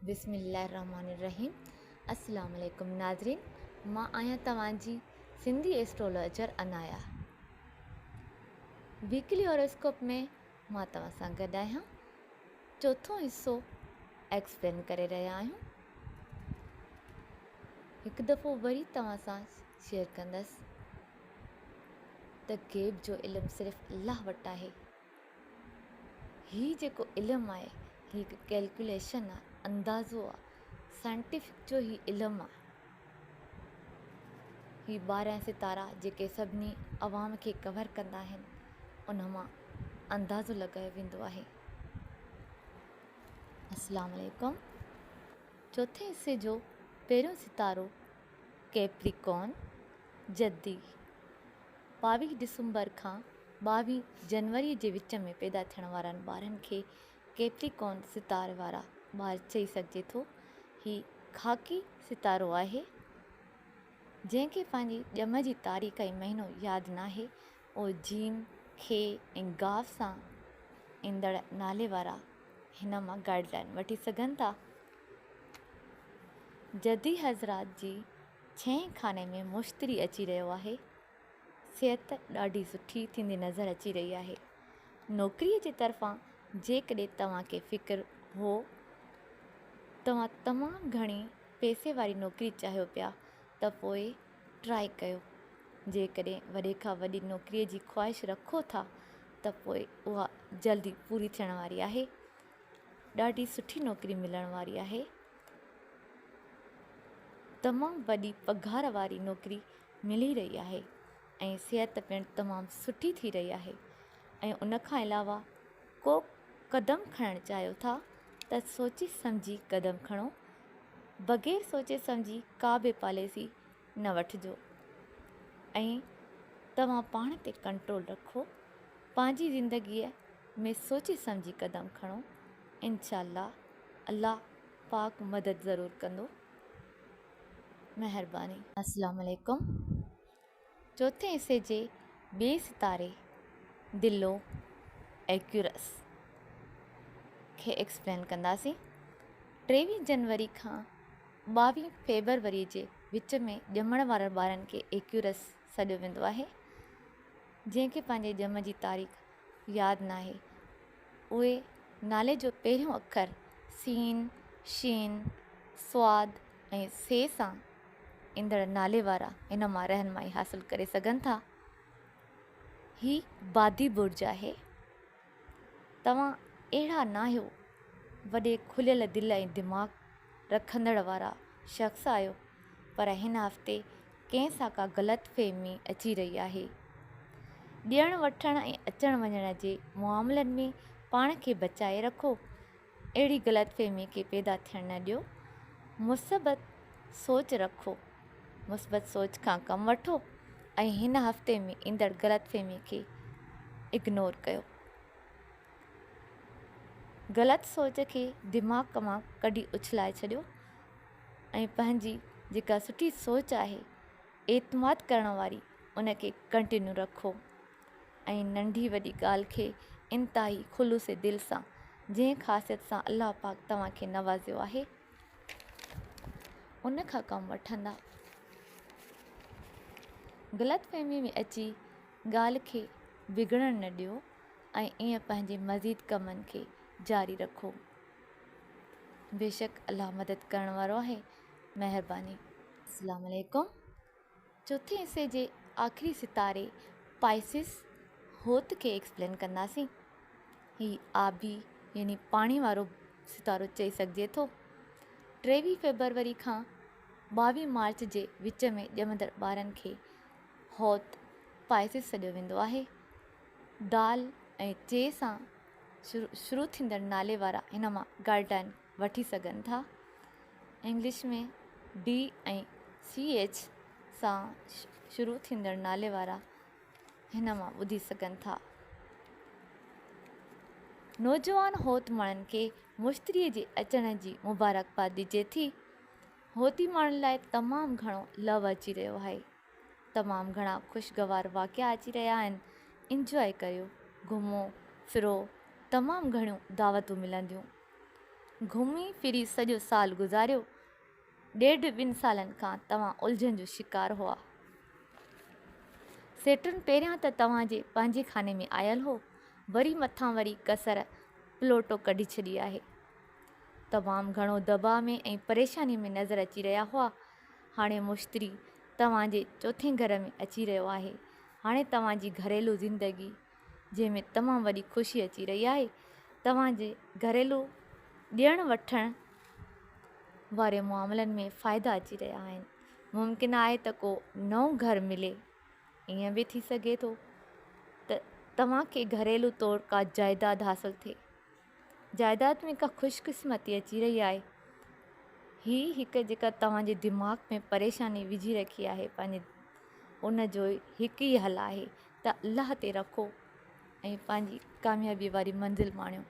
بسم الله الرحمٰن الرحيم السلام عليڪم ناظرين مان آهيان توهان جي Sindhi astrologer Anaya weekly horoscope ۾ مان توهان سان گڏ آهيان چوٿون حصو ايڪسپلين ڪري رهيا آهيون هڪ دفعو وري توهان سان شيئر ڪندس ته غيب جو علم صرف الله وٽ آهي. هي جيڪو علم آهي هي هڪ ڪيلڪوليشن آهي، اندازو آهي، سائنٽيفڪ جو هي علم آهي. هي 12 ستارا جيڪي سڀني عوام کي ڪور ڪندا آهن ان مان اندازو لڳايو ويندو آهي. السلام عليڪم چوٿين حصي جو پهريون ستارو ڪيپريڪارن، جدي، 22 ڊسمبر کان 22 جنوري جي وچ ۾ پيدا ٿيڻ وارن ٻارن کي ڪيپريڪارن ستاري وارا ٻار چئي سگهجي ٿو. هي خاڪي ستارو آهي، جنهن کي پنهنجي ڄم جي تاريخ ۽ مهينو ياد ناهي. اهو جيم، خي ۽ گاف سان ايندڙ نالي وارا هن مان گائيڊ لائين وٺي سگهن ٿا. جدي حضرات جي ڇهين خاني ۾ مشتري اچي رهيو آهي. صحت ڏاڍي سٺي ٿيندي نظر اچي رهي آهي. نوڪريء جي طرفان جيڪڏهن توهان کي فڪر هو توهان تمام گهڻي پئسي واري نوڪري چاهيو پيا ته پوء ٽرائي ڪيو. جيڪڏهن وڏي کان وڏي نوڪريء جي خواهش رکو ٿا ته پوء اها جلدي پوري ٿيڻ واري آهي. ڏاڍي سٺي نوڪري ملڻ واري آهي. تمام وڏي پگهار واري نوڪري ملي رهي آهي ۽ صحت پڻ تمام سٺي ٿي رهي آهي ۽ ان کان علاوه ڪو قدم کڻڻ چاهيو ٿا ته سوچي سمجهي قدم کڻو بغير سوچي سمجهي ڪا به پاليسي نه وٺجو ۽ توهان پاڻ تي ڪنٽرول رکو پنهنجي زندگيء ۾ سوچي سمجهي قدم کڻو انشاء الله الله پاڪ مدد ضرور ڪندو مهرباني. السلام عليڪم چوٿين حصي جي ٻئي ستاري دلو ايڪيورس کي ايڪسپلين ڪنداسين 23 جنوري کان 22 فيبروري جي وچ ۾ ڄمڻ وارن ٻارن کي ايڪيورس سڏيو ويندو آهي جنهن کي پنهنجي ڄم جي تاريخ ياد ناهي، اهي نالي جو پهريون اکر سين، شين، صاد ۽ سي سان ايندڙ نالي وارا ان مان رهنمائي حاصل ڪري سگهن ٿا. هي بادي برج آهي. توهان اهڙا ناهيو، وڏي کليل دل ۽ دماغ رکندڙ وارا شخص آهيو، پر هن هفتي ڪنهن سان ڪا غلط فهمي اچي رهي آهي. ڏيڻ وٺڻ ۽ اچڻ وڃڻ جي معاملن ۾ پاڻ کي بچائي رکو. اهڙي غلط فهمي کي پيدا ٿيڻ نه ڏيو. مثبت سوچ رکو. مثبت سوچ کان ڪم وٺو ۽ هن هفتي ۾ ايندڙ غلط فهمي کي اگنور ڪيو. غلط سوچ کي دماغ مان ڪڍي اڇلائي ڇڏيو. ۽ پنهنجي جيڪا سٺي سوچ آهي اعتماد ڪرڻ واري ان کي ڪنٽينيو رکو ۽ ننڍي وڏي ڳالهه کي انتهائي خلوص دل سان جنهن خاصيت سان الله پاڪ توهان کي نوازيو آهي ان کان ڪم وٺندا غلط فهمي ۾ اچي ڳالهه کي بگڙڻ نه ڏيو ۽ ائين پنهنجي مزيد ڪمن کي جاري رکو. بيشڪ الله مدد ڪرڻ وارو آهي مهرباني. السلام عليڪم چوٿين حصي جي آخري ستاري پائسس هوت کي ايڪسپلين ڪنداسين هي آبي يعني پاڻي وارو ستارو چئي سگهجي ٿو 23 فيبروري کان 22 مارچ جي وچ ۾ ڄمندڙ ٻارن کي هوت پائسس سڏيو ويندو آهي دال ۽ چي سان شروع ٿيندڙ نالي وارا هن مان گائيڊ لائين وٺي سگهن ٿا. انگلش ۾ ڊي ۽ سي ايڇ سان شروع ٿيندڙ نالي وارا هن مان ٻڌي سگهن ٿا. نوجوان هوت ماڻهن کي مشتريء جي اچڻ جي مبارڪباد ڏجي ٿي. هوتي ماڻهن لاء تمام گهڻو لو اچي رهيو آهي. تمام گهڻا خوشگوار واقعا اچي رهيا آهن انجواء ڪريو گهمو ڦرو تمام گهڻيون دعوتون ملنديون. گهمي ڦري سڄو سال گذاريو. ڏيڍ ٻن سالن کان توهان الجهن جو شڪار هئا. سيٽرن پهريان ته توهان جي پنهنجي خاني ۾ آيل هو، وري مٿان وري ڪسر پلوٽو ڪڍي ڇڏي آهي. تمام گهڻو دٻاء ۾ ۽ پريشاني ۾ نظر اچي رهيا هئا. هاڻي مشتري توهان جي چوٿين گهر ۾ اچي رهيو آهي. هاڻي توهان جي گهريلو زندگي جنهن ۾ تمام وڏي خوشي اچي رهي آهي. توهان جي گهريلو ڏيڻ وٺڻ واري معاملن ۾ فائدا اچي رهيا آهن. ممڪن آهي ته ڪو نئون گهر ملي. ائين به ٿي سگهي ٿو ته توهان کي گهريلو طور ڪا جائداد حاصل ٿئي. جائداد ۾ ڪا خوش قسمتي اچي رهي آهي. هي هڪ جيڪا توهان جي دماغ ۾ پريشاني وجهي رکي آهي پنهنجي ان جو هڪ ئي حل آهي ته الله تي رکو ۽ پنهنجي ڪاميابي واري منزل ماڻيو.